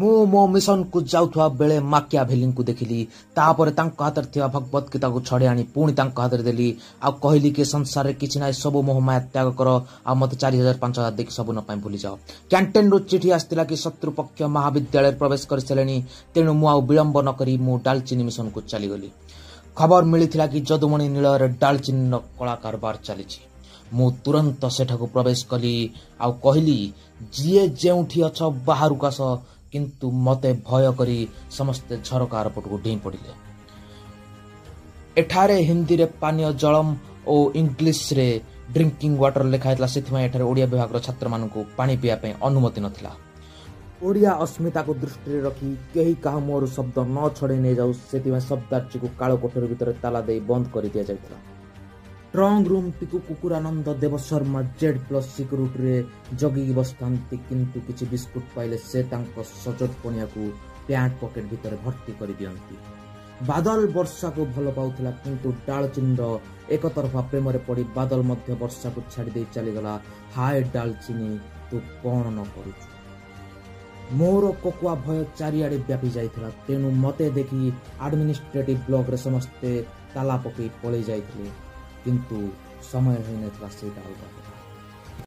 ମୁଁ ମୋ ମିଶନକୁ ଯାଉଥିବା ବେଳେ ମାକିଆଭେଲିଙ୍କୁ ଦେଖିଲି। ତାପରେ ତାଙ୍କ ହାତରେ ଥିବା ଭଗବତ ଗୀତାକୁ ଛଡ଼େଇ ଆଣି ପୁଣି ତାଙ୍କ ହାତରେ ଦେଲି ଆଉ କହିଲି କି ସଂସାରରେ କିଛି ନାହିଁ, ସବୁ ମୋହମାୟା ତ୍ୟାଗ କର ଆଉ ମୋତେ 4000 5000 ଦେଇକି ସବୁଦିନ ପାଇଁ ଭୁଲିଯାଅ। କ୍ୟାଣ୍ଟିନ୍ରୁ ଚିଠି ଆସିଥିଲା କି ଶତ୍ରୁପକ୍ଷ ମହାବିଦ୍ୟାଳୟରେ ପ୍ରବେଶ କରିସାରିଲେଣି। ତେଣୁ ମୁଁ ଆଉ ବିଳମ୍ବ ନ କରି ମୁଁ ଡାଲଚିନି ମିଶନକୁ ଚାଲିଗଲି। ଖବର ମିଳିଥିଲା କି ଯଦୁମଣି ନିଳୟରେ ଡାଲଚିନିର କଳା କାରବାର ଚାଲିଛି। ମୁଁ ତୁରନ୍ତ ସେଠାକୁ ପ୍ରବେଶ କଲି ଆଉ କହିଲି, ଯିଏ ଯେଉଁଠି ଅଛ ବାହାରକୁ ଆସ। କିନ୍ତୁ ମୋତେ ଭୟ କରି ସମସ୍ତେ ଝରକା ଆରପଟକୁ ଡେଇଁ ପଡ଼ିଲେ। ଏଠାରେ ହିନ୍ଦୀରେ ପାନୀୟ ଜଳମ ଓ ଇଂଲିଶରେ ଡ୍ରିଙ୍କିଂ ୱାଟର ଲେଖା ହେଇଥିଲା। ସେଥିପାଇଁ ଏଠାରେ ଓଡ଼ିଆ ବିଭାଗର ଛାତ୍ରମାନଙ୍କୁ ପାଣି ପିଇବା ପାଇଁ ଅନୁମତି ନଥିଲା। ଓଡ଼ିଆ ଅସ୍ମିତାକୁ ଦୃଷ୍ଟିରେ ରଖି କେହି କାହା ମୁହଁରୁ ଶବ୍ଦ ନ ଛଡ଼େଇ ନେଇଯାଉ, ସେଥିପାଇଁ ଶବ୍ଦାର୍ଜୀକୁ କାଳ କୋଠରୀ ଭିତରେ ତାଲା ଦେଇ ବନ୍ଦ କରି ଦିଆଯାଇଥିଲା। ଷ୍ଟ୍ରଙ୍ଗ ରୁମ୍ଟିକୁ କୁକୁରାନନ୍ଦ ଦେବଶର୍ମା ଜେଡ୍ ପ୍ଲସ୍ ସିକ୍ୟୁରିଟିରେ ଜଗିକି ବସିଥାନ୍ତି। କିନ୍ତୁ କିଛି ବିସ୍କୁଟ ପାଇଲେ ସେ ତାଙ୍କ ସଚୋଟ ପଣିଆକୁ ପ୍ୟାଣ୍ଟ ପକେଟ ଭିତରେ ଭର୍ତ୍ତି କରିଦିଅନ୍ତି। ବାଦଲ ବର୍ଷାକୁ ଭଲ ପାଉଥିଲା, କିନ୍ତୁ ଡାଳଚିନିର ଏକତରଫା ପ୍ରେମରେ ପଡ଼ି ବାଦଲ ମଧ୍ୟ ବର୍ଷାକୁ ଛାଡ଼ି ଦେଇ ଚାଲିଗଲା। ହାୟ ଡାଲଚିନି, ତୁ କ'ଣ ନ କରୁଛୁ! ମୋର କୋକୁଆ ଭୟ ଚାରିଆଡ଼େ ବ୍ୟାପି ଯାଇଥିଲା। ତେଣୁ ମୋତେ ଦେଖି ଆଡମିନିଷ୍ଟ୍ରେଟିଭ ବ୍ଲକରେ ସମସ୍ତେ ତାଲା ପକେଇ ପଳେଇ ଯାଇଥିଲେ। କିନ୍ତୁ ସମୟ ହୋଇନଥିଲା, ସେଇଟା ଅଲଗା କଥା।